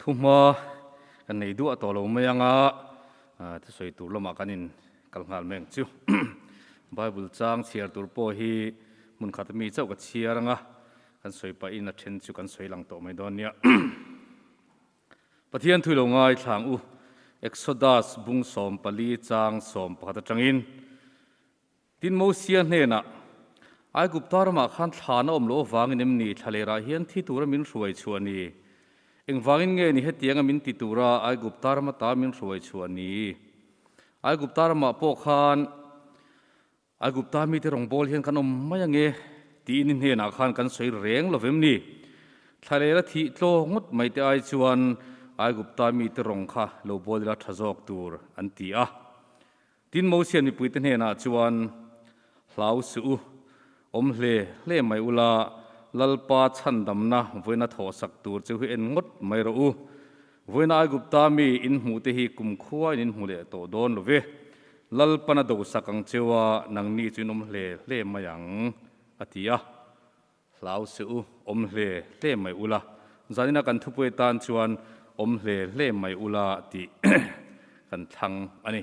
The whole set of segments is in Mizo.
Thuhma kan nei duah tawh lo mai anga thusawi tur lamah kan in kal nghal mai ang chu. Bible chang chhiar tur pawh hi hmun khat ami chauh ka chhiar anga kan sawi pahin a then chu kan sawi lang tawh mai dawn nia. Pathian thui lo ngai thlang u Exodus bung 14 chang 11 atangin Tin Mosia hnenah, Aigupta ramah khan thlan a awm loh avangin em ni thlalerah hian thi tura min hruai chhuah ni? Engvangin nge ni hetianga min ti tura Aigupta ram ata min hruai chhuah ni? Aigupta ramah pawh khan Aigupta mite rawngbâwl hian kan awm mai ange tiin i hnenah khan kan sawi reng lo vem ni? Thlalera thih tlaw ngawt mai te ai chuan Aigupta mite rawng kha lo bawl ila tha zawk tur an ti a. Tin Mosian mipuite hnenah chuan, Hlau suh u, awm hle hle mai ula, Lalpa chhandamna vawiina thawhsak tur chu hi en ngawt mai rawh u. Vawiina Aigupta mi in hmuhte hi kumkhua in in hmu leh tawh dawn lo ve. Lalpan a dosak ang cheu a, nangni chu in awm hle hle mai ang, a ti a. Hlau suh u, awm hle hle mai ula. Zanina kan thupui atan chuan awm hle hle mai ula tih kan thlang a ni.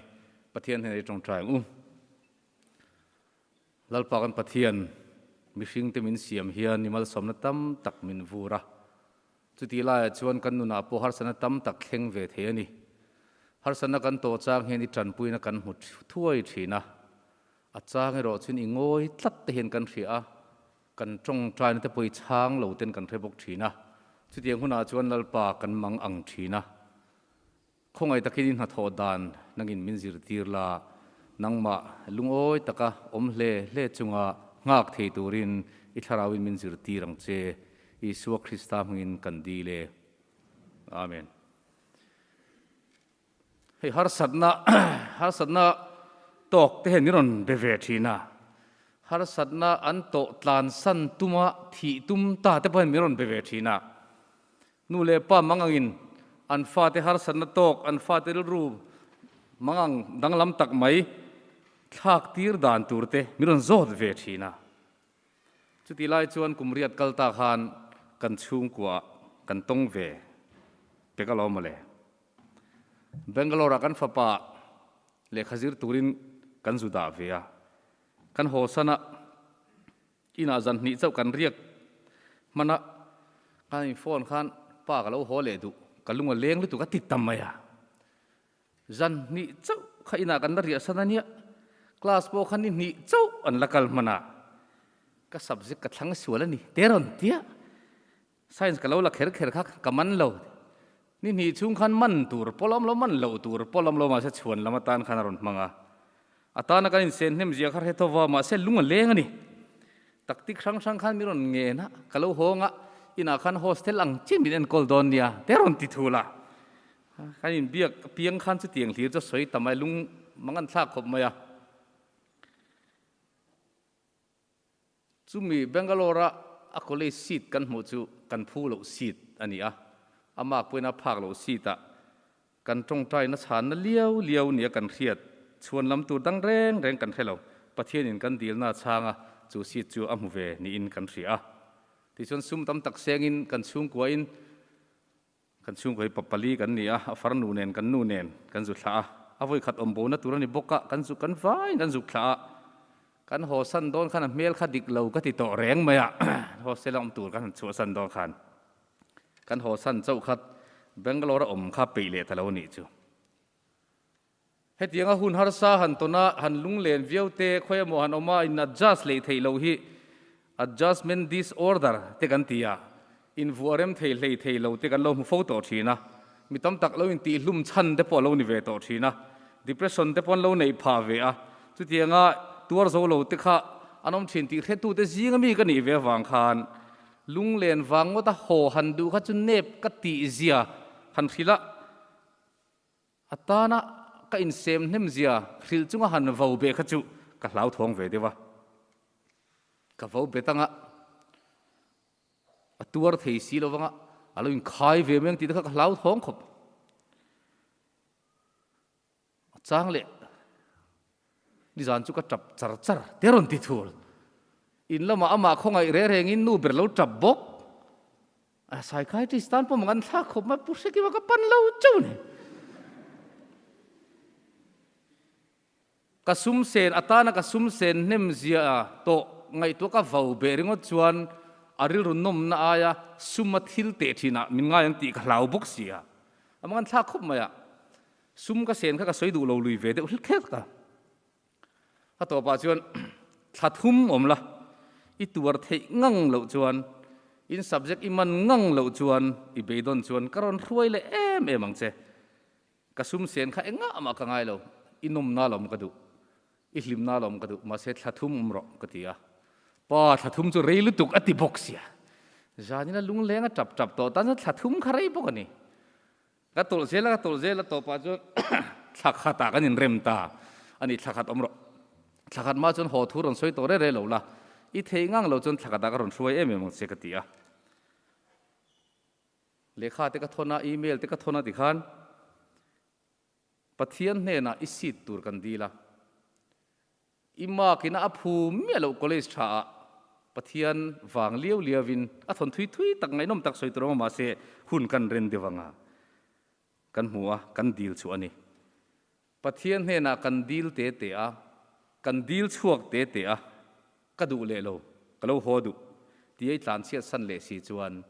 Pathian hnenah i tawngtai ang u. Lalpa kan Pathian, mihringte min siam hian i malsawmna tam tak min vur a. Chutih laiah chuan kan nunah pawh harsatna tam tak thleng ve thei a ni. Harsatna kan tawh chang hian i tanpuina kan hmu thuai thin a. A chang erawh chuan i ngawi tlat te hian kan hria a, kan tawngtaina te pawh i chhang lo ten kan hre bawk thin a. Chutiang hunah chuan Lalpa kan mang ang thin a. Khawngaih takin i hnathawh dan nangin min zirtir la, nangmah lungawi taka awm hle hle chunga nghak thei turin i thlarauin min zirtir ang che. Isua Krista hmangin kan dil e. Amen. Hei harsatna harsatna tawk te hian min rawn be ve thin a, harsatna an tawh tlansan tuma thih tum ta te pawh hian min rawn be ve thin a. Nu leh pa mangangin an fate harsatna tawk, an fate rilru mangang danglam tak mai thlak tir dan tur te min rawn zawt ve thin a. Chutih lai chuan kum riat kal ta khan kan chhungkuaah kan tawng ve pek alawm mawle. Bangalore-ah kan fapa lehkha zir turin kan zu dah ve a, kan haw san a, inah zan hnih chauh kan riak hman a, khan in phone khan pa ka lo haw leh duh, ka lung a leng lutuk a ti ta mai a. Zan hnih chauh kha inah kan la riah san a nia, class pawh kha ni hnih chauh an la kal hman a, ka subject ka thlang sual a ni te rawn tia. Science ka lo la kher kher kha ka man lo. Ni hnih chhung khan man tur pawh lawm lo, man loh tur pawh lawm lo mahse chhuan lam atan khan a rawn hmang a. A tana kan insen hnem zia kha hre tho va mahse lung a leng a ni. Taktik hrang hrang khan min rawn ngen a, ka lo hawng a, inah khan hostel ang chiah min enkawl dawn nia te rawn ti thul a. Kan inbiak apiang khan chutiang hlir chu a sawi ta mai, lung mang an thlak khawp mai a. Chumi Bangalore-a a college seat kan hmuh chu kan phu loh seat a ni a, a mark pawhin a phak loh seat-ah kan tawngtaina chhanna liau liau nia kan hriat chhuan lam tur dang reng reng kan hre lo. Pathianin kan dilna a chhang a, chu seat chu a hmu ve niin kan hria a. Tichuan sum tam tak sengin kan chhungkuain Kan chhungkaw hi pa pali kan ni a, a farnu nen kan nu nen kan zu thlah a, a vawi khat awm bona tur a ni bawk a, kan zu kan vaiin kan zuk thlah a, kan haw san dawn khan a hmel kha dik lo ka ti tawh reng mai a, hostel a awm tur kan han chhuah san dawn khan kan haw san chauh kha Bangalore a awm kha peih leh ta lo a nih chu. Hetianga hun harsa han tawn a, han lunglen viau te, khawi emaw han awm a, in adjust leh theih loh hi adjustment disorder te kan ti a, invuah rem thei hlei thei lo te kan lo hmu fo tawh thin a, mi tam tak lo intihhlum chhan te pawh a lo ni ve tawh thin a, depression te pawh an lo neih phah ve a, chutianga tuar zo lo te kha an awm thin tih hretute zinga mi ka nih ve avang khan lunglen vang ngawta haw han duh kha chu nep ka tih zia han hrilh a. A tana ka insem hnem zia hrilh chunga han vo beh kha chu ka hlauthawng ve deuh a. Ka vo bet anga a tuar thei si lo vanga a lo inkhai ve mai ang tih te kha ka hlauthawng khawp. A chang leh nizan chu ka tap char char te rawn ti thul. In lamah amah khawngaih reng rengin nu ber lo tap bawk. A psychiatrist tan pawh mang an thlak khawp mai pu hrekima ka pan lo chauh ni. Ka sum sen atana ka sum sen hnem zia tawh ngaihtuah ka vau beh ringawt chuan a rilru nawmna aia suma thil teh thinah min ngai ang tih ka hlau bawk si a. A mang an thlak khawp mai a. Sum ka sen kha ka sawi duh lo lui ve deuh hlik kher ka. A tawpah chuan thla thum awm la, i tuar theih ngang loh chuan, in subject i man ngang loh chuan i beidawn chuan ka rawn hruai leh em em ang che. Ka sum sen kha engah mah ka ngai lo, i nawmna lawm ka duh, i hlimna lawm ka duh, mahse thla thum awm rawh ka ti a. Pa, thla thum chu rei lutuk a ti bawk sia. Zanina lungleng a tap tap tawh tan chuan thla thum kha rei bawk a ni. Ka tawlh zel a, ka tawlh zel a, tawpah chuan thla khatah kan inrem ta a ni, thla khat awm rawh. Thla khat mah chuan haw thu rawn sawi tawh reh reh lo la, i theih ngang lo chuan thla khatah ka rawn hruai em em ang che ka ti a. Lehkha te ka thawn a, email te ka thawn a tikhan Pathian hnenah i seat tur kan dil a. I mark ina a phu miah loh college tha ah Pathian vang liau liau in a thawn thui thui tak ngaihnawm tak sawi tur awm a mahse hun kan ren deuh anga kan hmu a kan dil chu a ni. Pathian hnenah kan dil te te a, kan dil chhuak te te a, ka duh leh lo, ka lo haw duh ti a i tlanchhiat san leh si chuan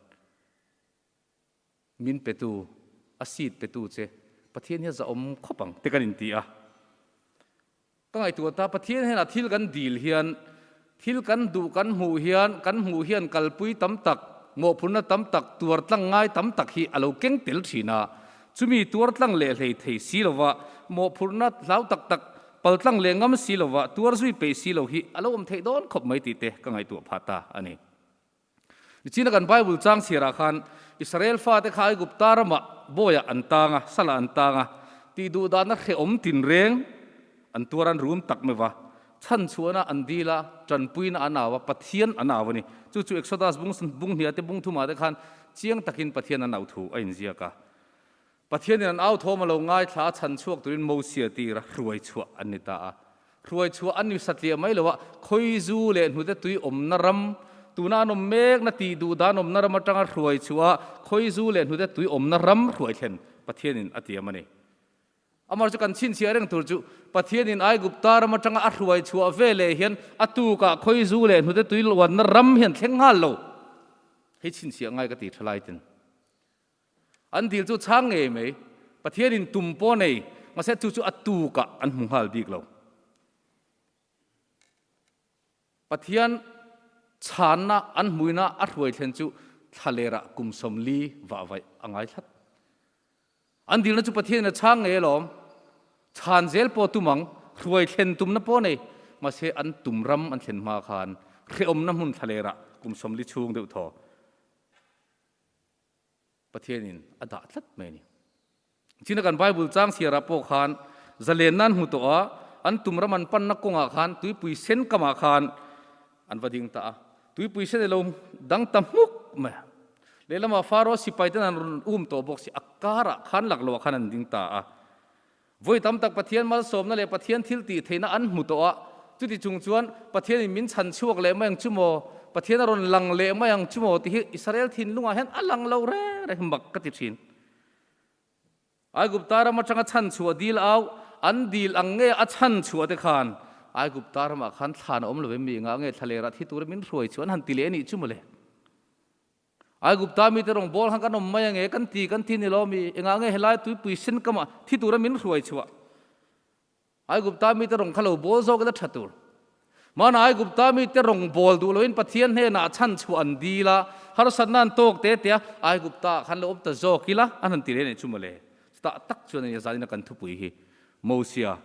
Min petu, a seat petu che Pathian hi a zahawm khawp ang te kan inti a. Ka ngaihtuah ta, Pathian hian a thil kan dil hian, thil kan duh kan hmuh hian, kan hmuh hian kalpui tam tak, mawhphurhna tam tak, tuar tlang ngai tam tak hi a lo keng tel thin a. Chumi tuar tlang leh hlei thei si lova, mawhphurhna hlau tak tak, pal tlang leh ngam si lova, tuar zui peih si lo hi a lo awm theih dawn khawp mai tih te ka ngaihtuah phah ta a ni. Nichina kan Bible chang chhiarah khan Israel fate kha Aigupta ramah bawiah an tang a, salah an tang a, tih duh dahna hrehawm tinreng an tuar an rum tak mai va. Chhanchhuahna an dil a, tanpuina an au a, Pathian an au a ni. Chu chu Exodus bung bung hniah te bung thumah te khan chiang takin Pathian an au thu a inziak a. Pathianin an au thawm a lo ngaithla a, chhanchhuak turin Mosia tira hruai chhuah an ni ta a. Hruai chhuah an ni satliah mai lo a, khawizu leh hnute tui awmna ram, tuna an awm mekna tih duh dan awmna ram atanga hruai chhuah a, khawizu leh hnute tui awmna ram hruai thlen Pathianin a tiam a ni. Amah chu kan chhinchhiah reng tur chu Pathianin Aigupta ram atanga a hruai chhuah ve leh hian a tukah khawizu leh hnute tui luanna ram hian thleng nghal lo. Hei chhinchhiah ngai ka ti tha lai ten. An dil chu chhang ngei mai. Pathianin tum pawh nei, mahse chu chu a tukah an hmu nghal bik lo. Pathian chhanna an hmuina a hruai thlen chu thlalerah kum 40 vah vaih a ngai thlat. An dilna chu Pathianin a chhang ngei alawm. Chhan zel pawh tum ang, hruai thlen tumna pawh nei, mahse an tum ram an thlen hma khan hrehawmna hmun thlalerah kum 40 chhung deuh thaw Pathianin a dah tlat mai a ni. China kan Bible chang chhiarah pawh khan zalenna an hmu tawh a, an tum ram an panna kawngah khan tuipui sen kamah khan an va ding ta a. Tuipui sen ilo dang ta hmuk mai a. Lehlamah Pharaoh sipaiten an rawn um tawh bawk si, a karah khan lak loah khan an ding ta a. Vawi tam tak Pathian malsawmna leh Pathian thil tih theihna an hmu tawh a, chuti chung chuan Pathianin min chhan chhuak leh mai ang chu maw, Pathian a rawn lang leh mai ang chu maw tih hi Israel thinlungah hian a lang lo reng reng mak ka ti thin. Aigupta ram atanga chhan chhuah dil au, an dil ang nge a chhan chhuah te khan Aigupta ramah khan thlan a awm lo em mi, engah nge thlalerah thi tura min hruai chu an han ti leh a nih chu mawle. Aigupta mite rawngbâwl khan kan awm mai ange, kan ti kan ti ni lo mi, engah nge helai tuipui sen kamah thi tura min hruai chhuah? Aigupta mite rawng kha lo bâwl zawk ila ṭha tur. Mahna Aigupta mite rawng bâwl duh loin Pathian hnênah chhan chhuah an dil a, harsatna an tâwk tê tê a, Aigupta ah khan lo awm ta zawk ila an han ti leh a nih chu mawle. Chutah tak chuan a nia zanina kan thupui hi Mosia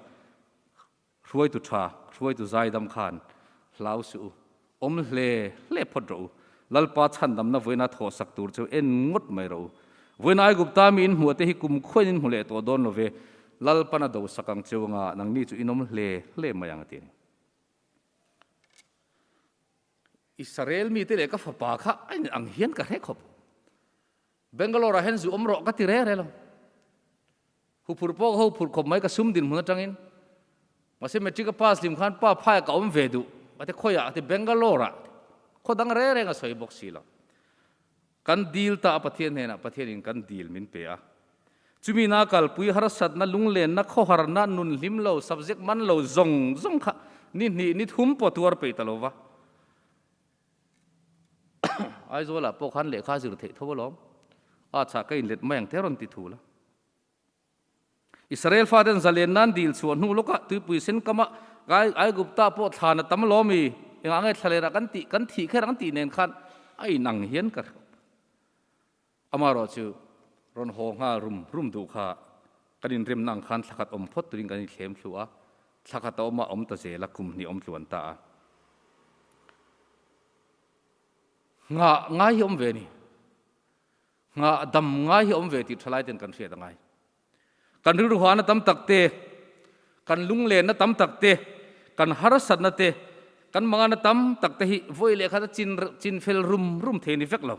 Hruaitu tha, hruaitu zaidam khan hlau suh u, awm hle hle phawt rawh u. Lalpa chhandamna vawiina thawhsak tur chu en ngawt mai rawh u. Vawiina Aigupta mi in hmuh te hi kum khuain in hmu leh tawh dawn lo ve, Lalpan a dosak ang cheu anga nangni chu in awm hle hle mai ang a ti a ni. Israel mite leh ka fapa kha a in ang hian ka hre khawp. Bangalore ah hian zu awm rawh ka ti reng reng lo. Huphurh pawh ka huphurh khawp mai ka sum dinhmun atangin. Mahse matric a pass hlim khan pa phai ka awm ve duh a ti khawiah a ti Bangalore ah khaw dang reng reng a sawi bawk si lo. Kan dil ta a Pathian hnenah Pathianin kan dil min pe a. Chumi na kalpui harsatna, lunglenna, khawharna, nun hlim lo, subject man lo zawng zawng kha ni hnih ni thum pawh tuar peih ta lo va. Aizawlah pawh khan lehkha zir theih tho alawm. A chah ka inlet mai ang te rawn ti thu la. Israel faten zalen nan dil chhuah hnu lawkah tuipui sen kama Aigupta pawh thlan a tam alawm i, engah nge thlalera kan tih kan thih kher ang tih nen khan a inang hian ka hre. Amaherawh chu rawn haw nghal rum rum duh kha kan inremna ang khan thlakhat awm phawt turin kan inthlem thlu a, thlakhat a awm a awm ta zel a, kum hnih awm tluan ta a. Nghah ngai hi awm ve a ni. Nghah dam ngai hi awm ve tih thalai ten kan hriat a ngai. Kan rilru huana tam tak te, kan lunglenna tam tak te, kan harsatna te, kan mangana tam tak te hi vawi leh khat a chin chin fel rum rum thei a ni vek lo.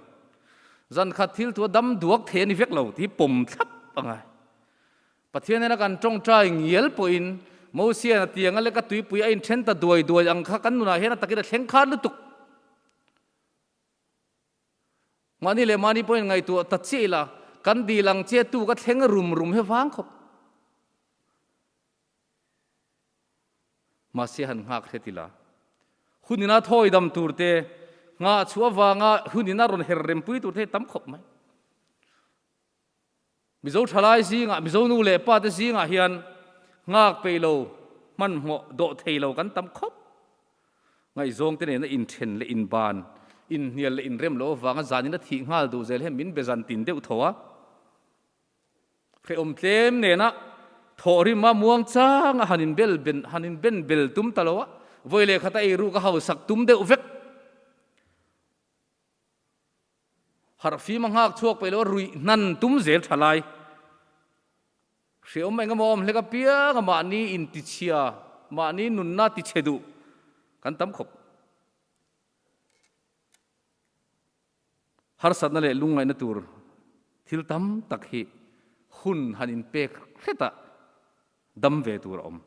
Zan khat thil thu a dam duak thei a ni vek lo tih hi pawm thlap a ngai. Pathian nena kan tawngtai ngial pawhin Mosian a tiang a lek a tuipui a inthen ta duai duai ang kha kan nunah hian a takin a thleng khan lutuk. Mahni leh mahni pawhin ngaihtuah ta chiah ila, kan dil ang che tu ka thleng rum rum he vang khawp. Mahse han nghak hret ila, hunina thawi dam tur te, nghah chhuah avanga hunina rawn her rempui tur te hi tam khawp mai. Mizo thalai zingah, Mizo nu leh pa te zingah hian nghak peih lo, hmanhmawh dawh thei lo kan tam khawp. Ngaihzawng te nena inthen leh inban, inhnial leh inrem loh avanga zanin a thih nghal duh zel hian min be zan tin deuh tho a. Hrehawm tlem nena thawhrim a muang changa han inbel ben han inben bel tum ta lo a, vawi leh khata eiruk a hausak tum deuh vek. Harhfim a nghak chhuak peih lo a ruih hnan tum zel tha lai. Hreawm eng emaw awm hlek apiang a mahni intichhia, mahni nunna tichhe duh kan tam khawp. Harsatna leh lungngaihna tur thil tam tak hi hun han inpek hretah dam ve tur a awm.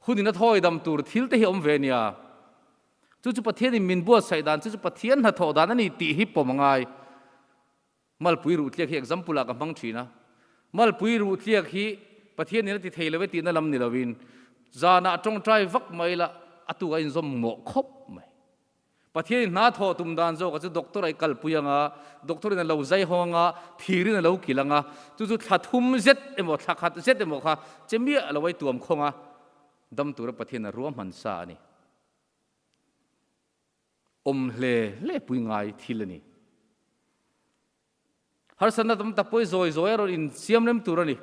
Hunin a thawi dam tur thil te hi awm ve nia. Chu chu Pathianin min buatsaih dan, chu chu Pathian hnathawh dan a ni tih hi pawm a ngai. Malpui ruh tliak hi example ah ka hmang thin a. Malpui ruh tliak hi Pathianin a ti thei lo e tihna lam ni loin zanah tawngtai vak mai la a tuk a inzawm mawh khawp mai. Pathianin hna thawh tum dan zawkah chu doctor a i kalpui ang a, doctor in a lo zai hawng ang a, thir in a lo kilh ang a, chu chu thla thum zet emaw thla khat zet emaw kha che miah lo a i tuam khawng a, dam tura Pathian a ruahman sa a ni. Awm hle hle pui ngai thil a ni. Harsatna tam tak pawh hi zawi zawi a rawn insiam rem tur a ni.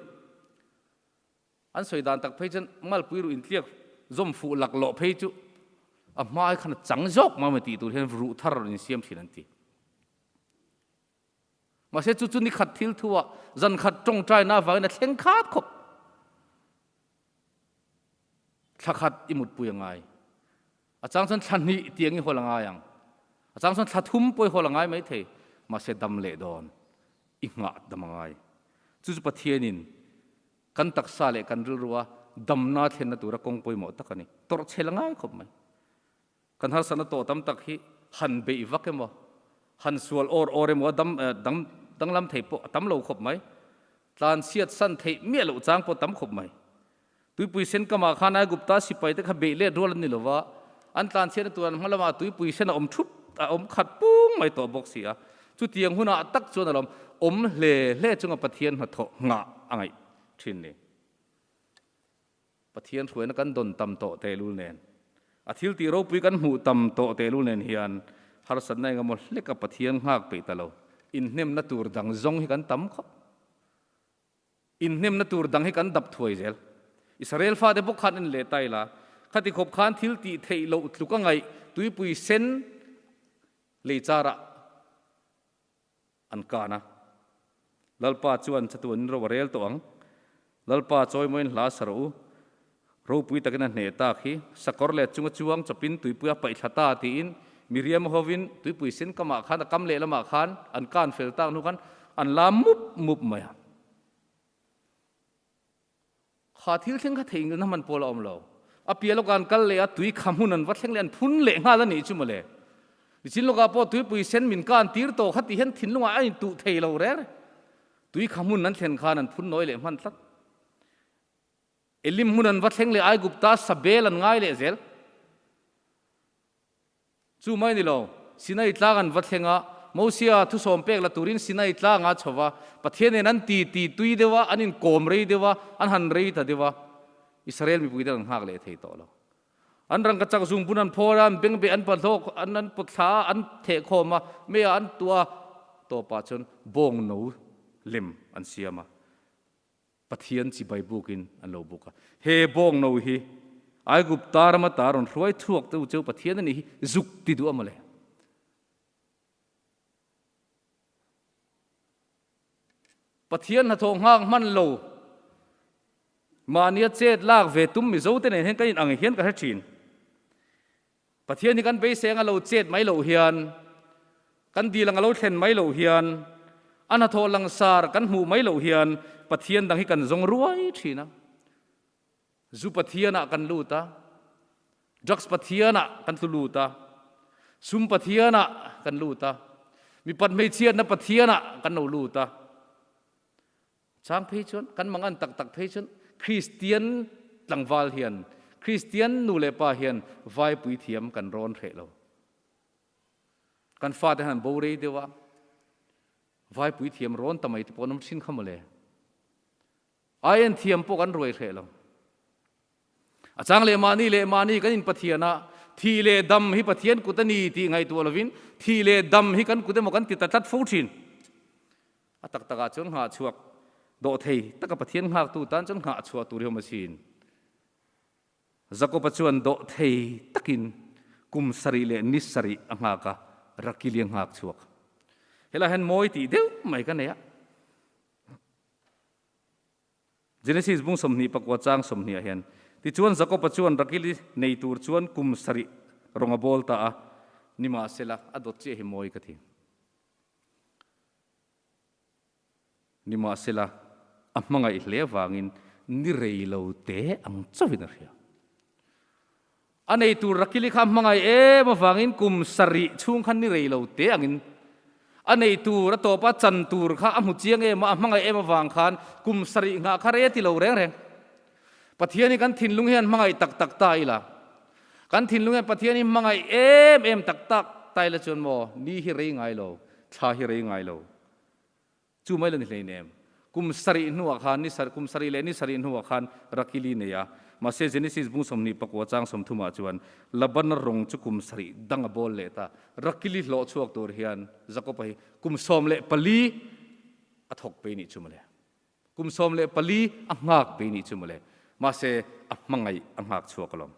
An sawi dan tak phei chuan malpui ruh intliak zawm fuh laklawh phei chu a hma ai khan a chang zawk mai mai tih tur hian ruh thar rawn insiam thin an ti. Mahse chu chu ni khat thil thu ah zan khat tawngtaina avangin a thleng khat khawp. Thla khat i mutpui a ngai. A chang chuan thla hnih tiang i hawl a ngai ang. A chang chuan thla thum pawh i hawl a ngai mai thei. Mahse dam leh dawn i nghah dam a ngai. Chu chu Pathianin kan taksa leh kan rilrua damna thlenna tura kawng pawimawh tak a ni. Tawrh chhel a ngai khawp mai. Kan harsatna tawh tam tak hi han beih vak emaw, han sual awr awr emaw a dam dang danglam thei pawh a tam lo khawp mai. Tlanchhiat san theih miah loh chang pawh a tam khawp mai. Tuipui sen kamah khan Aigupta sipai te kha beih let rual an ni lo va, an tlanchhiatna tur an hma lamah tuipui sen a awm thup a awm khat pung mai tawh bawk si a. Chutiang hunah tak chuan a lawm awm hle hle chunga Pathian hnathawh nghah a ngaih thin ni. Pathian hruaina kan dawn tam tawh tehlul nen, a thil tih ropui kan hmuh tam tawh tehlul nen hian harsatna engemaw hleka Pathian nghak peih ta lo. Inhnemna tur dang zawng hi kan tam khawp. Inhnemna tur dang hi kan dap thuai zel. Israel fate bawk khan en leh ta ila, khati khawp khan thil tih theih loh tluk a ngaih tuipui sen lei charah an kan a. Lalpa chuan chatuanin ro a rel tawh ang. Lalpa chawimawiin hla sa rawh u. Ropui takin a hneh tak hi sakawr leh chunga chuang chawpin tuipui a paih thla ta tiin Miriam hovin tuipui sen kamah khan a kam lehlamah khan an kan fel tak hnu khan an la mup mup mai a. Kha thil thleng kha theihnghilhna hman pawl a awm lo. A piah lawkah an kal leh a, tui kha hmun an va thleng leh an phun leh nghal a nih chu mawle. Nichin lawkah pawh tuipui sen min kan tir tawh kha tih hian thinlungah a intuh thei lo reng reng. Tui kha hmun an thlen khan an phun nawi leh hman tlat. Elim hmun an va thleng leh Aigupta sabel an ngai leh zel. Chu mai ni lo, Sinai tlang an va thleng a, Mosia thusawm pek la turin Sinai tlangah a chho va, Pathian nen an ti ti tui deuh a, an inkawm rei deuh a, an han rei ta deuh a, Israel mipuite an nghak leh thei tawh lo. An rangkachak zungbun an phawr a, an bengbeh an pahlawk, an an pawtthla a, an thehkhawm a, meiah an tuah a, tawpah chuan bawng no lem an siam a. Pathian chibai bukin an lo buk a. He bawng no hi Aigupta rama ta rawn hruai chhuak te u cheu Pathian a nih hi zuk ti duh a mawle. Pathian hnathawh nghak hman lo mahnia chet lak ve tum Mizo te nen hian kan inang hian ka hre thin. Pathian hi kan beisei anga lo chet mai loh hian, kan dil anga lo thlen mai loh hian, a hnathawh langsar kan hmuh mai loh hian Pathian dang hi kan zawng ruai thin a. Zu Pathianah kan lut a, drugs Pathianah kan tlu lut a, sum Pathianah kan lut a, mipat hmeichhiatna Pathianah kan lo lut a. Chang phei chuan kan mangan tak tak phei chuan Kristian tlangval hian, Kristian nu leh pa hian vaipui thiam kan rawn hreh lo. Kan fate han bo rei deuh a, vaipui thiam rawn ta mai te pawh an awm thin kha mawle. Aien thiam pawh kan ruai hreh lo. A chang leh mahni leh mahni kan inpathian a, thih leh dam hi Pathian kut a ni tih ngaihtuah lovin thih leh dam hi kan kut emaw kan ti ta tlat fo thin. A tak takah chuan nghah chhuak dawh thei taka Pathian nghaktu tan chuan nghah chhuah tur hi awm asin. Jakoba chuan dawh thei takin kum sarih leh ni sarih a nghak a, Rakili a nghak chhuak. Helaiah hian mawi tih deuh mai ka nei a. Genesis bung 24 chang 20 ah hian, Tichuan Jakoba chuan Rakili nei tur chuan kum sarih rawng a bawl ta a, nimahsela a dawt chiah hi mawi ka ti. Nimahsela, a hmangaih hle avangin ni rei lo te ang chauhin a hria. A nei tur Rakili kha a hmangaih em avangin kum sarih chhung khan ni rei lo te angin a nei tur a tawpa chan tur kha a hmu chiang em a, a hmangaih em avang khan kum sarih nghah kha rei a ti lo reng reng. Pathian hi kan thinlung hian hmangaih tak tak ta ila, kan thinlung hian Pathian hi hmangaih em em tak tak ta ila chuan maw ni hi rei ngai lo, thla hi rei ngai lo. Chu mai la ni hleinem. Kum sarih hnuah khan ni sarih kum sarih leh ni sarih hnuah khan Rakili nei a. Mahse Genesis bung 24 chang 30 ah chuan Labana rawng chu kum sarih dang a bawl leh ta. Rakili hlawh chhuak tur hian Jakoba hi kum 14 a thawk pei nih chu mawle. Kum 14 a nghak pei nih chu mawle. Mahse a hmangaih a nghak chhuak alawm.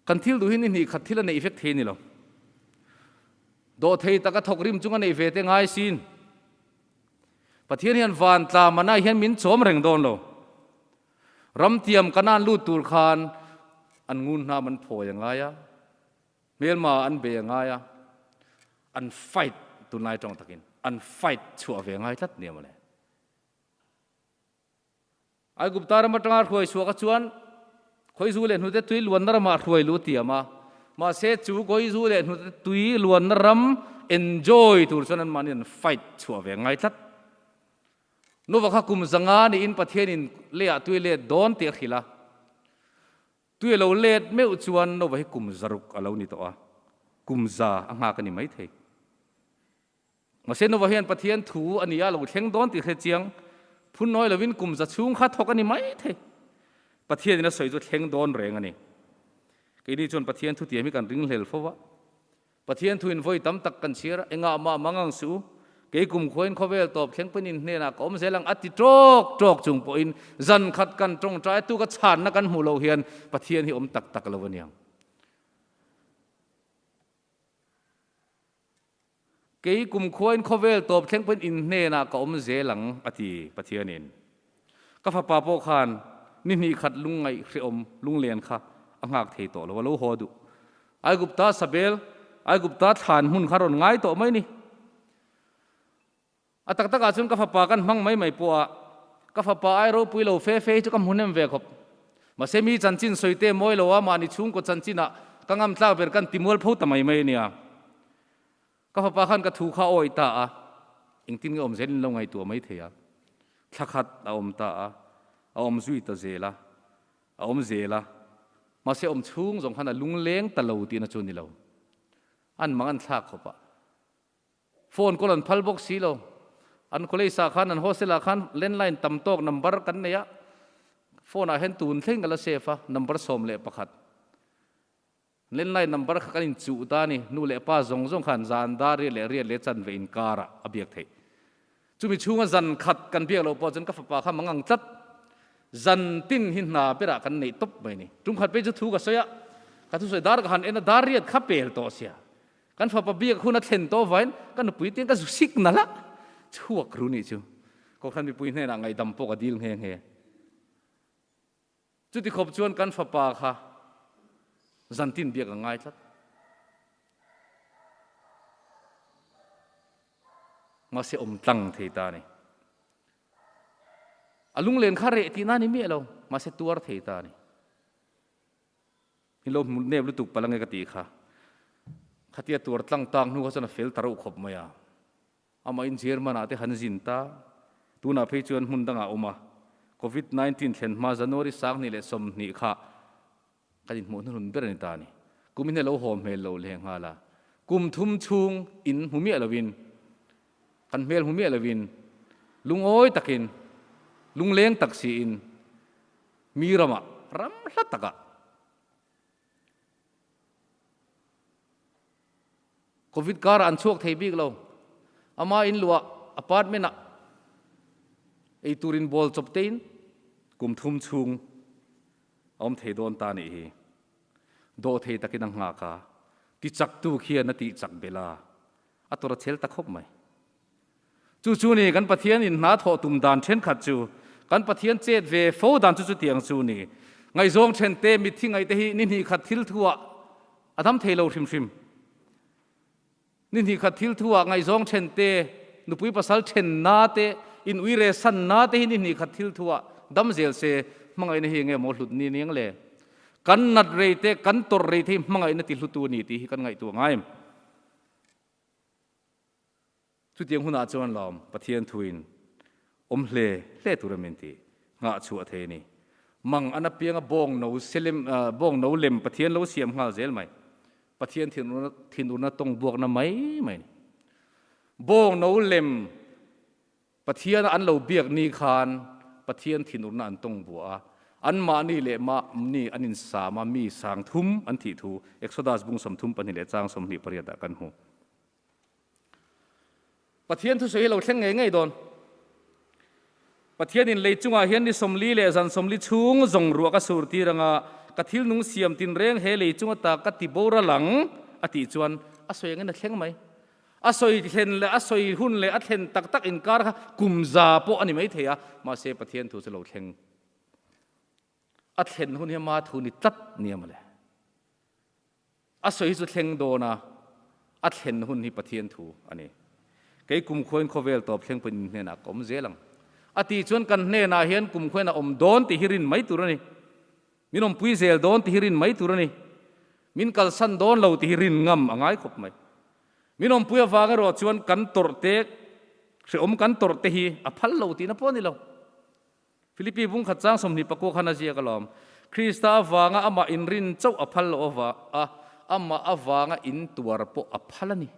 Kan thil duh hi ni hnih khat thil a neih vek thei a ni lo. Dawhthei taka thawk rim chung a neih ve te ngai sin. Pathian hian van tla mana hian min chawm reng dawn lo. Ramtiam Kanaan lut tur khan an ngun hnam an phawi a ngai a, hmelma an bei a ngai a, an fight tunlai tawng takin an fight chhuah ve ngai tlat nia mawle. Aigupta ram atanga hruai chhuaka chuan Khawizu leh hnute tui luanna ramah hruai lu tiam a, mahse chu Khawizu leh hnute tui luanna ram enjoy tur chuan anmahni an fight chhuah ve ngai tlat. Nova kha kum zanga niin Pathianin leiah tui let dawn tih a hrilh a, tui a lo let meuh chuan Nova hi kum zaruk a lo ni tawh a, kum za a nghak a ni maithei. Mahse Nova hian Pathian thu a ni a, lo thleng dawn tih hre chiang phun nawi lovin kum za chhung kha thawk a ni mai thei. Pathianin a sawi chu thleng dawn reng a ni. Keini chuan Pathian thu tiam hi kan ringhlel fo va. Pathian thuin vawi tam tak kan chhiar a, engah mah mang ang suh u, kei kum khuain khawvel tawp thleng pawhin in hnenah ka awm zel ang a ti tawk tawk chung pawhin zan khat kan tawngtai tu ka chhanna kan hmuh loh hian Pathian hi awm tak tak lo a niang. Kei kumkhuain khawvel tawp thleng pawhin in hnenah ka awm zel ang, a ti Pathianin. Ka fapa pawh khan ni hnih khat lungngaih hrehawm lunglen kha a nghak thei tawh lo, a lo haw duh. Aigupta sabel, Aigupta thlan hmun kha rawn ngai tawh mai ni. A tak takah chuan ka fapa kan hmang mai mai pawh a, ka fapa ai ropui lo fe fe hi chu ka hmu hnem ve khawp. Mahse mi chanchin sawi te mawi lo a, mahni chhungkaw chanchin ah ka ngam tlak ber kan ti mual pho ta mai mai a nia. Ka fapa khan ka thu kha a awih ta a, engtin nge awm zel in lo ngaihtuah mai thei a. Thla khat a awm ta a, a awm zui ta zel a, a awm zel a. Mahse awm chhung zawng khan a lungleng ta lo tihna chu a ni lo. An mang an thlak khawp a. Phone call an phal bawk si lo. An college ah khan an hostel ah khan landline tam tawk number kan nei a, phone ah hian tun thleng ka la save a, number 11. Landline number kha kan inchuh ta a ni, nu leh pa zawng zawng khan zan dar riat leh riat leh chanve inkar ah a biak theih. Chumi chhunga zan khat kan biak loh pawh chuan ka fapa kha mang ang tlat. Zan tin hi hna berah kan neih tawp mai a ni. Tum khat phei chu thu ka sawi a, ka thusawi dar ka han en a, dar riat kha pel tawh sia. Kan fapa biak hun a thlen tawh vain ka nupui te hian ka zu sik nalh a, chhuak ru nih chu. Kohhran mipui hnenah ngaihdam pawh ka dil nghe nghe. Chuti khawp chuan kan fapa kha zantin biak a ngai tlat. Mahse awm tlang thei ta a ni. A lunglen kha reh tihna a ni miah lo, mahse tuar thei ta a ni. Hi lo hmu nep lutuk palh ange ka tih kha. Khatia tuar tlang tak hnu kha chuan a fel ta reuh khawp mai a. Amahin German ah te han zin ta. Tunah phei chuan hmun dangah a awm a. Covid 19 thlen hma January 2020 kha kan inhmuh hnuhnun ber a ni ta a ni. Kumin hi a lo haw hmel lo lehnghal a. Kum thum chhung in hmu miah lovin, kan hmel hmu miah lovin, lungawi takin, lungleng tak siin, Mi ramah, ram hla takah Covid karah an chhuak thei bik lo. Ama in luah apartment ah ei turin bawl chawp tein kum thum chhung a awm thei dawn ta nih hi. Dawh thei takin a nghak a, tichaktu khian a tihchak belh a, a tawrh a chel ta khawp mai. Chu chu ni kan Pathian in hna thawh tum dan thenkhat chu, kan Pathian chet ve fo dan chu chutiang chu ni. Ngaihzawng then te, mitthi ngaih te hi ni hnih khat thil thu ah a dam thei lo hrim hrim. Ni hnih khat thil thu ah ngaihzawng then te, nupui pasal then na te, in ui re san na te hi ni hnih khat thil thu ah dam zel se, hmangaihna hi enge maw hlut ni niang le? Kan nat rei te, kan tawrh rei te hi hmangaihna ti hlutu a ni tih hi kan ngaihtuah ngai em? Chutiang hunah chuan lawm Pathian thuin awm hle hle tur a min ti nghah chhuah thei a ni. Mang an apianga bawng no selem bawng no lem Pathian lo siam nghal zel mai. Pathian thinurna thinurna tawng buakna mai mai a ni. Bawng no lem Pathiana an lo biak ni khan Pathian thinurna an tawng buah a, anmahni leh mahni an insam a, mi sang thum an thih thu Exodus bung 32 leh chang 28 ah kan hmu. Pathian thusawi hi lo thleng ngei ngei dawn. Pathianin lei chungah hian ni 40 leh zan 40 chhung zawng ruah ka sur tir anga ka thil nung siam tinreng he lei chung ata ka ti boral ang a tih chuan a sawi angin a thleng mai. A sawi thlen leh a sawi hun leh a thlen tak tak inkar kha kum za pawh a ni maithei a, mahse Pathian thu chu lo thleng. A thlen hun hi ama thu ni tlat nia mawle. A sawi hi chu thleng dawn a, a thlen hun hi Pathian thu a ni. Kei kumkhuain khawvel tawp thleng pawhin in hnenah ka awm zel ang. A tih chuan kan hnenah hian kumkhuain a awm dawn tih hi rin mai tur a ni. Min awmpui zel dawn tih hi rin mai tur a ni. Min kalsan dawn lo tih hi rin ngam a ngai khawp mai. Min awmpui avang erawh chuan kan tawrh te, hrehawm kan tawrh te hi a phal lo tihna pawh a ni lo. Philippi bung khat chang 24 khan a ziak alawm, Krista avanga amah inrin chauh a phal loh ava a, amah avanga in tuar pawh a phal a ni.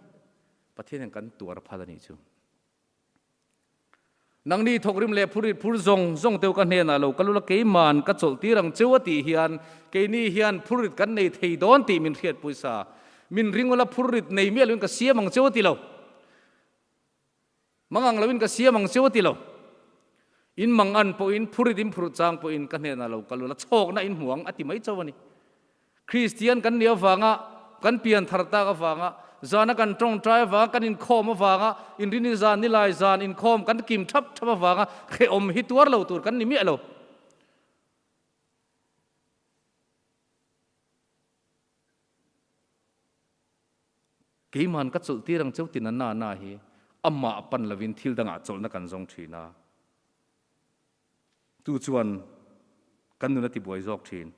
Pathian hian kan tuar a phal a nih chu. Nangni thawkrim leh phurit phur zawng zawng teu ka hnenah lo ka lula keiman ka chawlh tir ang cheu a tih hian keini hian phurit kan nei thei dawn tih min hriat pawisa. Min ringawla phurit nei miah loin ka siam ang cheu a ti lo. Mangang loin ka siam ang cheu a ti lo. In mangan pawhin, phurit in phurh chang pawhin ka hnenah lo kal ula, chhawkna in hmu ang a ti mai chauh a ni. Kristian kan nih avanga, kan pian thar tak avanga, zana kan tawngtai avanga, kan inkhawm avanga, inrini zan, nilai zan inkhawm kan kim thap thap avanga hrehawm hi tuar lo tur kan ni miah lo. Keiman ka chawlh tir ang cheu tina na na hi amah pan lovin thil dangah chawlhna kan zawng thin a. Tu chuan Kan nun a tibuai zawk thin.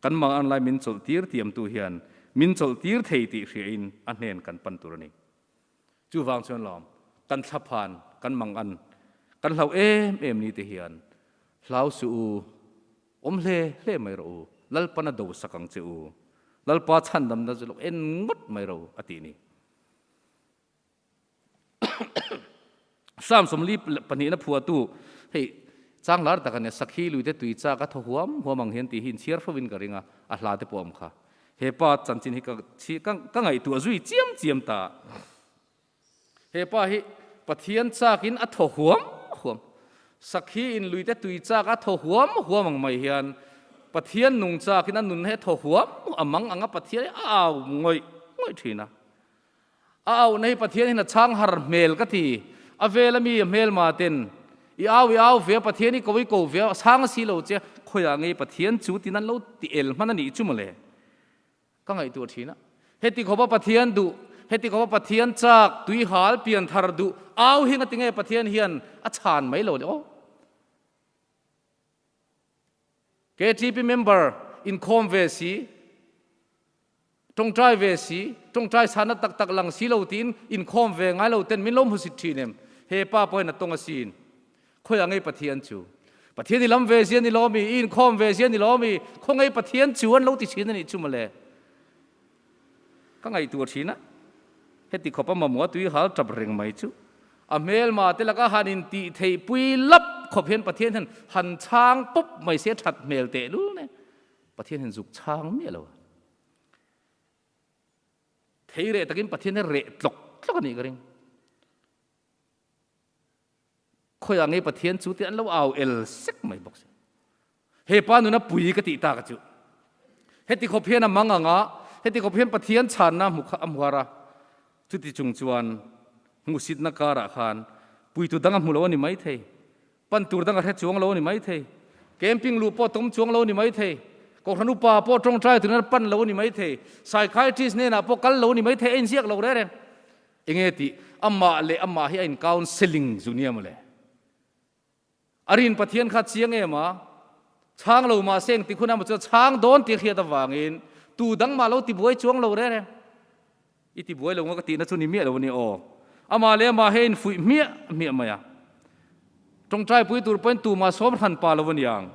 Kan mangan lai min chawlhtir tiamtu hian min chawlhtir thei tih hriain a hnen kan pan tur a ni. Chuvang chuan lawm, kan thlaphan, kan mangan, kan hlauh em em ni te hian hlau suh u, awm hle hle mai rawh u, Lalpan a do sak ang che u, Lalpa chhandamna chu lo en ngawt mai rawh u a tih ni. Psalm 42 na phuahtu hei chang lar tak a nia, Sakhi luite tui chak a thaw huam huam ang hian tih hi inchhiar fovin ka ring a, a hla te pawh a awm kha. He pa chanchin hi ka ka ngaihtuah zui chiam chiam ta. He pa hi Pathian chakin a thaw huam huam. Sakhi in luite tui chak a thaw huam huam ang mai hian Pathian nung chakin a nun hi a thaw huam a mang ang a Pathian hi a au ngawih ngawih thin a. A auhna hi Pathian hian a chhang har hmel ka ti. A vel ami a hmelma ten i au i au ve a, Pathian i ko i ko ve a, a chhang a si lo che, khawiah ngei Pathian chu tin an lo ti el hman a nih chu mawle. Ka ngaihtuah thin a, heti khawpa Pathian duh, heti khawpa Pathian chak, tuihal, pianthar duh, au hi ngatinge Pathian hian a chhan mai lo le aw. KTP member inkhawm ve si, tawngtai ve si, tawngtai sana tak tak lang si lo tiin inkhawm ve ngai lo ten min lo hmusit thin em? He pa pawhin a tawng asin. Khawiah ngei Pathian chu? Pathian i lam ve zia ni lo mi? I inkhawm ve zia ni lo mi? Khaw ngei Pathian chu an lo ti thin a nih chu mawle. Ka ngaihtuah thin a, heti khawp a mamawh a tui hal tap reng mai chu a hmelma te laka han intih theih pui lap khawp hian Pathian hian han chhang pawp mai se that hmel teh lul ne. Pathian hian zuk chhang miah lo a. Thei reh takin Pathian hian reh tlawk tlawk a nih ka ring. Khawiah nge Pathian chu tih an lo au el sek mai bawk si. He pa nuna pui ka tih tak a chu. Heti khawp hian a mang ang a, heti khawp hian Pathian chhanna hmu kha a hmu har a. Chuti chung chuan hmuhsitna karah khan puitu dang a hmu lo a ni mai thei. Pan tur dang a hre chuang lo a ni mai thei. Camping luh pawh tawm chuang lo a ni mai thei. Kohhran upa pawh tawngtai turin a pan lo a ni mai thei. Psychiatrist hnenah pawh kal lo a ni mai thei, a inziak lo reng reng. Enge tih? Amah leh amah hi a in counselling zu nia mawle. A rin Pathian kha chiang em a? Chhang lo mah se engtik hun emaw chuan chhang dawn tih hriat avangin tu dang mah lo tibuai chuang lo reng reng. I tibuai lo nga ka tihna chu ni miah lo a ni aw. Amah leh amah hi a infuih hmiah hmiah mai a. Tawngtai pui tur pawhin tumah sawm hran pa lo a niang.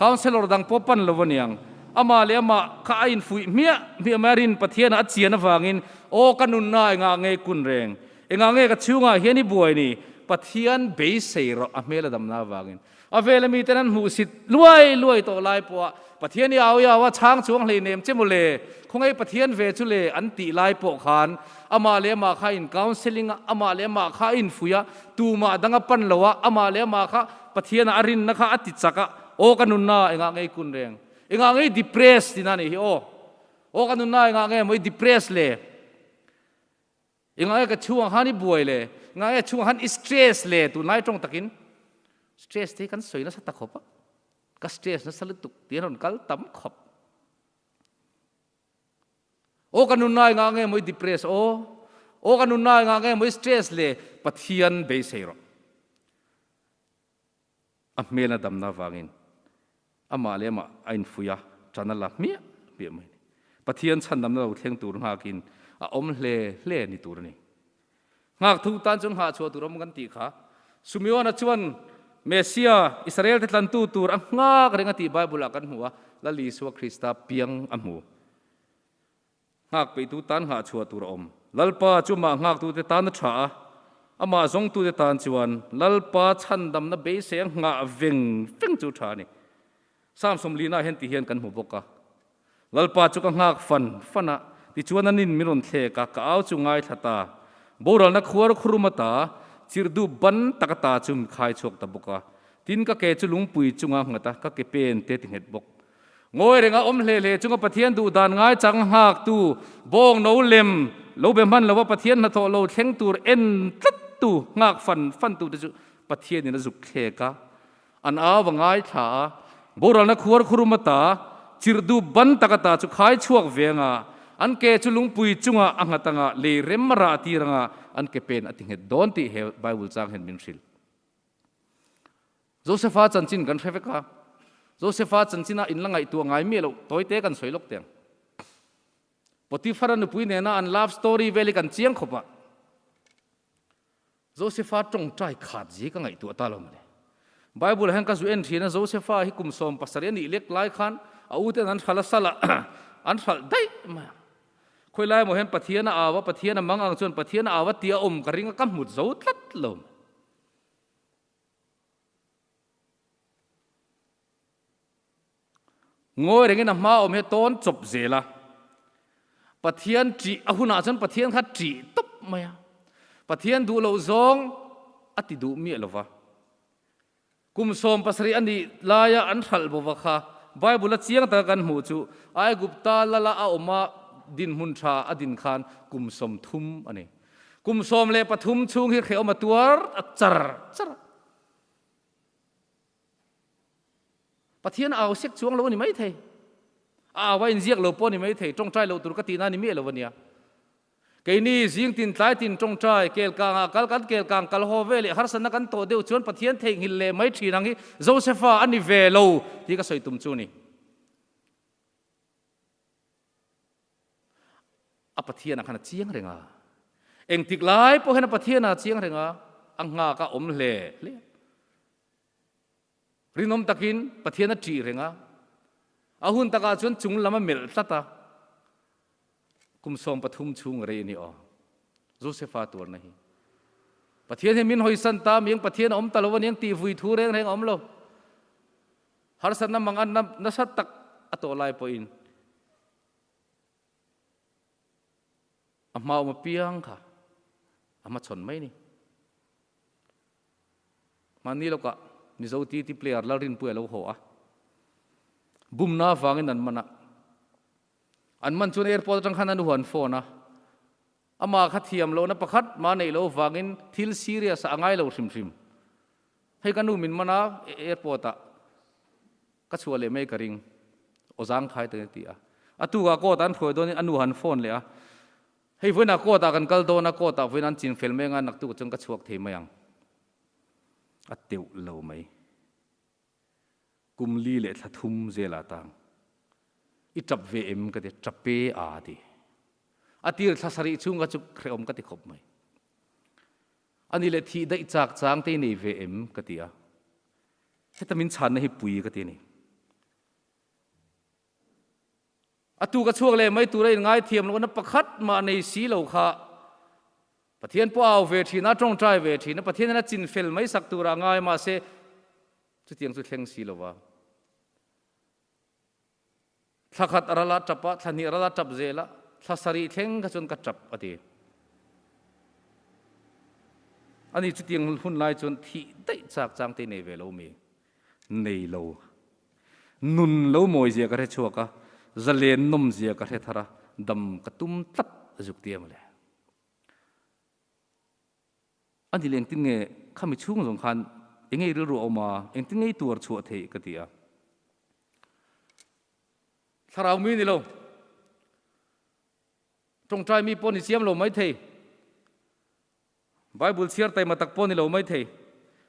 Councellor dang pawh pan lo a niang. Amah leh amah kha a infuih hmiah hmiah mai a rin Pathianah a chian avangin, Aw ka nunna engah nge kun reng? Engah nge ka chhungah hian i buai ni? Pathian beisei rawh a hmel a damna avangin. A vela miten an hmuhsit luai luai tawh lai pawha Pathian i au i au a chhang chuang hleinem che mawle, khawngaih Pathian ve chu le an tih lai pawh khan amah leh amah kha a in counselling a, amah leh amah kha a infuih a, tumah dang a pan lo a, amah leh amah kha Pathianah a rinna kha a ti chak a, aw ka nunna engah ngei kun reng, engah ngei depress tina nih hi aw, aw ka nunna engah nge maw i depress le. Engah nge ka chhungah khan i buai le? Engah nge chhungah khan i stress le? Tunlai tawng takin stress te hi kan sawi nasa ta khawp a, ka stress nasa lutuk tih an rawn kal tam khawp. Aw ka nunna engah nge maw i depress aw? Aw ka nunna engah nge maw i stress le? Pathian beisei rawh. A hmel a damna avangin amah leh amah a infuih a, ṭan a la hmiah hmiah mai a ni. Pathian chhandamna lo thleng tur nghakin a awm hle hle ni tur a ni. Nghak thu tan chuan nghah chhuah tur awm kan tih kha. Sumeona chuan Messia, Israel te tlantu tur a nghak reng a tih Bible ah kan hmu a, Lal Isua Krista piang a hmu. Nghak peihtu tan nghah chhuah tur a awm. Lalpa chu amah nghaktute tan a tha a, amah zawngtute tan chuan Lalpa chhandamna beisei a nghah veng veng chu tha a ni. Psalm 40 hian ti hian kan hmu bawk a, Lalpa chu ka nghak fan fan a, tichuan a nin min rawn thlek a, ka au chu ngaithla ta. Boralna khuar khurum ata, chirhduh ban tak ata chu mi khai chhuak ta bawk a. Tin, ka ke chu lungpui chunga nghat a, ka ke pen te ti nghet bawk. Ngawi renga awm hle hle chunga Pathian duh dan ngaichang nghaktu, bawng no lem lo be hman lova Pathian hnathawh lo thleng tur en tlattu, nghak fan fantu te chu Pathianin a zuk thlek a, an au a ngaithla a, boralna khuar khurum ata, chirhdup ban tak ata chu khai chhuak ve anga, an ke chu lungpui chungah a nghat anga, lei rem a rah tir anga, an ke pen a ti nghet dawn tih he Bible chang hian min hrilh. Josefa chanchin kan hre vek a. Josefa chanchinah in la ngaihtuah ngai miah loh tawi te kan sawi lawk teh ang. Potiphar-a nupui nena an love story vel hi kan chiang khawp a. Josefa tawngtai khat zi ka ngaihtuah ta lo mawle. Bible ah hian ka zu en thin a, Josefa hi kum 70 a nih lek lai khan a u ten an hralh a sal a, an hralh daih mai a. Khawi lai emaw hian Pathian a au a, Pathian a mang ang chuan Pathian a au a tih a awm ka ring a, ka hmut zo tlat lo. Ngawi rengin a hma awm hi a tawn chawp zel a. Pathian ṭih a hunah chuan Pathian kha ṭih tawp mai a. Pathian duh loh zawng a ti duh miah lo va. Kum 70 a nih laia an hralh bova kha Bible a chiang taka kan hmuh chu Aigupta lala a awma dinhmun ṭha a din khan kum 30 a ni. Kum 13 chhung hi hrehawm a tuar a char char a. Pathian a au sek chuang lo a ni maithei. A au a inziak lo pawh a ni maithei. Tawngtai loh tur ka tihna a ni miah lo a nia. Keini zing tin tlai tin tawngtai, kel kangah kal kan kel kang kal haw ve leh harsatna kan tawh deuh chuan Pathian theihnghilh leh mai thin ang hi Josefa a ni ve lo tih ka sawi tum chu a ni. A Pathianah khan a chiang reng a. Engtik lai pawh hian a Pathianah a chiang reng a, a nghak a awm hle hle. Rinawm takin Pathian a ṭih reng a, a hun takah chuan chung lam a melh tlat a. Kum 13 chhung rei a ni aw. Josefa tuarna hi. Pathian hi min hawisan ta, miang Pathian a awm ta lo a niang tih vui thu reng reng a awm lo. Harsatna mangan nasa tak a tawh lai pawhin a hma awm apiang kha a hmachhawn mai ni. Mahni lawkah Mizo TT player Lalrinpuia a lo haw a, bumna avangin an man a. An man chuan airport atang khan a nuho an phone a, amah kha thiam lohna pakhat mah neih loh avangin thil serious ah a ngai lo hrim hrim. Hei ka nu min man a airport ah ka chhuah leh mai ka ring, aw zangkhai takin a ti a. A tukah court ah an hruai dawnin a nu han phone leh a, Hei vawiinah court ah kan kal dawn a, court ah vawiin an chin fel mai anga naktuk chuan ka chhuak thei mai ang. A teuh lo mai. Kum li leh thla thum zelah tang. I tap ve em ka ti, tap e a ti. A tir thla sarih chhung kha chu hrehawm ka ti khawp mai. Ani leh thih daih chak chang te i nei ve em ka ti a. Heta min chhanna hi pui ka ti a ni. A tu ka chhuak leh mai tura inngai thiam lohna pakhat mah nei si lo kha Pathian pawh a au ve thin a, tawngtai ve thin a, Pathian hian a chin fel mai sak tura a ngai mahse chutiang chu thleng si lo va. Thla khat a ral a tap a, thla hnih a ral a tap zel a, thla sarih thleng kha chuan ka tap a ti. Ani chutiang hun lai chuan thih daih chak chang te nei ve lo mi? Nei lo. Nun lo mawi zia ka hre chhuak a, zalen nawm zia ka hre thar a, dam ka tum tlat a zuk ti em le. A ni le engtin nge khami chhung zawng khan eng nge i rilru a awm a, engtin nge i tuar chhuah theih ka ti a. Thlarau mi ni lo. Tawngtai mi pawh ni chiam lo maithei. Bible chhiar taima tak pawh ni lo maithei,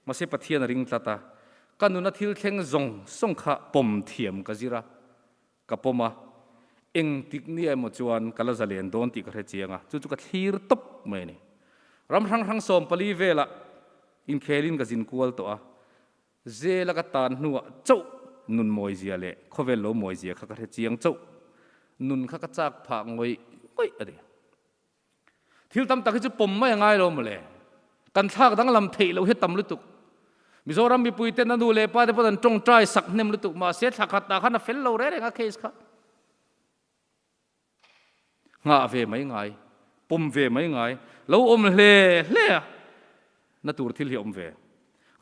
mahse Pathian a ring tlat a, ka nuna thil thleng zawng zawng kha pawm thiam ka zir a, ka pawm a, engtik nia emaw chuan ka la zalen dawn tih ka hre chiang a, chu chu ka thlir tawp mai a ni. Ram hrang hrang 14 velah inkhelin ka zin kual tawh a, zela ka tan hnuah chauh nun mawizia leh khawvel lo mawizia kha ka hre chiang chauh, nun kha ka chak phah ngawih ngawih a ni. Thil tam tak hi chu pawm mai a ngai lo mawle. Kan thlak danglam theih loh hi tam lutuk. Mizoram mipui ten a nu leh pa te pawh an tawngtai sak hnem lutuk mahse thla khat ah khan a fel lo reng reng a case kha. Nghah ve mai ngai, pawm ve mai ngai, lo awm hle hle a na tur thil hi a awm ve.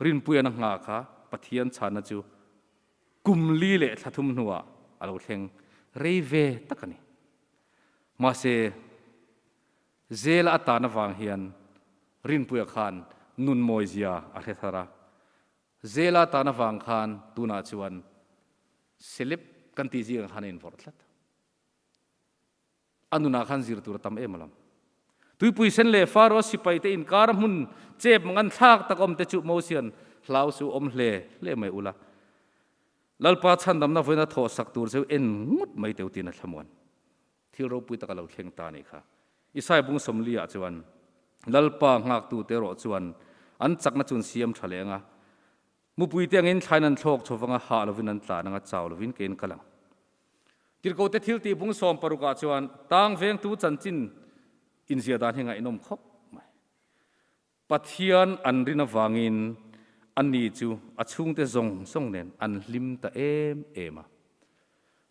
Rinpuian a nghah kha Pathian chhanna chu kum li leh thla thum hnuah a lo thleng rei ve tak a ni. Mahse, zela a tan avang hian Rinpuia khan nun mawizia a hre thar a. Zela a tan avang khan tunah chuan celeb kan tih zingah khan a invawrh tlat. A nunah khan zir tur a tam em alawm. Tuipui sen leh Faro sipaite inkar hmun chep ngan thlak tak awm te chu Mosian hlau su awm hle hle mai ula. Lalpa chhandamna vawiina thawh sak tur cheu en ngawt mai teu tiin a thlamuan. Thil ropui tak a lo thleng ta a nih kha. Isaiah bung sawmliah chuan, Lalpa nghaktute erawh chuan an chakna chu an siam tha leh ang a, mupuite angin thlain an thlawk chho vang a, hah lovin an tlan ang a, chau lovin keiin kal ang. Tirhkohte thiltih bung sawm parukah chuan tang vengtu chanchin inziah dan hi ngaihnawm khawp mai. Pathian an rin avangin ani chu a chhungte zawng zawng nen an hlim ta em em a.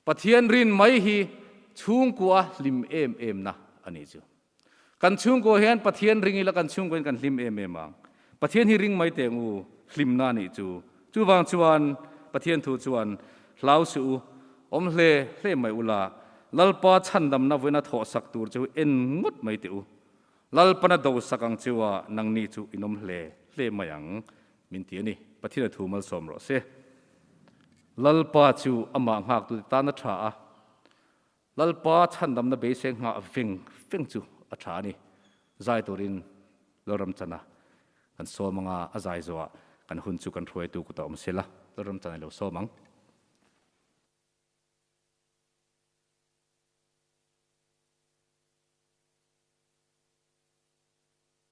Pathian rin mai hi chhungkua hlim em em na a ni chu. Kan chhungkua hian Pathian ring ila kan chhungkua in kan hlim em em ang. Pathian hi ring mai teh ngu hlimna a nih chu. Chuvang chuan Pathian thu chuan hlau suh u, awm hle hle mai ula, Lalpa chhandamna vawiina thawhsak tur chu en ngawt mai teh u. Lalpana do sak ang chu a, nangni chu in awm hle hle mai ang, min ti a ni. Pathian a thu malsawm rawh se. Lalpa chu amah nghaktute tan a tha a, Lalpa chhandamna beisei nghah veng veng chu a tha a ni. Zai turin Lalramchana kan sawm anga a zai zawhah kan hun chu kan hruaitu kutah awm sela, Lalramchana i lo sawm ang.